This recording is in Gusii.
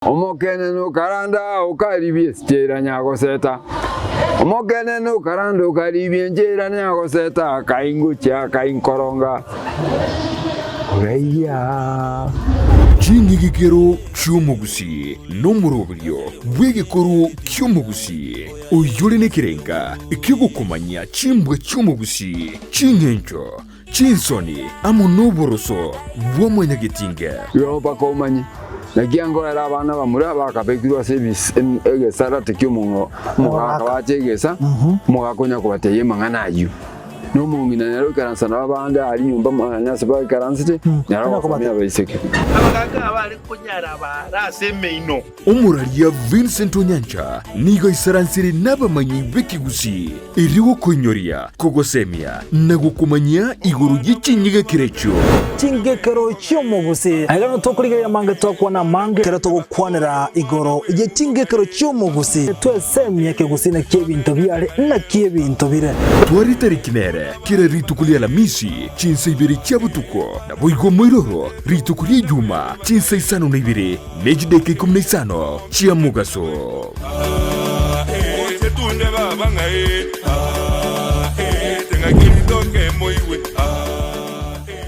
Omokenene okaranda okaribia enchera nyagoseta, Omokenene okaranda okaribia enchera nyagoseta, akaingochia akainkoronga koraigia. Ching'igikero chi'omogusii nomoroberio bw'egekoro ki'omogusii, oyore nekerenga ki'ogokomanyia chimbwa chi'omogusii, ching'encho, Chinsoni amo noboroso bwa mwanyagetinge. Igo mpaka omanye, naki angoera abana bamura bakabekirwe ase egesarate ki'omogaka bache egesa, omogaka onya kobatebia amang'ana ayio. Na omong'ina nere oikaransa nabo abande aria nyomba nonya ase baikaransete, nere ogosomia abaiseke. Abagaaka abare konyara baare ase emeino. Omoraria Vincent Onyancha nigo aisaransire nabamanyi b'ekegusii erio gokoinyoria, kogosemia na gokomanyia igoro ye chinyigekero echio. Chingekero chi'omogusii. Aiga nigo tokorigereria amange twakwana amange ekero togokwanera igoro ye chingekero chi'omogusii. Twesemie ekegusii naki ebinto biare naki ebinto bire. Tware tariki nere kera rituko ri'Alamisi chinsa ibere chia botuko, naboigo moiroro rituko ri'Ejuma chinsa isano na ibere Ne chidaeka ikomi na isano chia mogaso.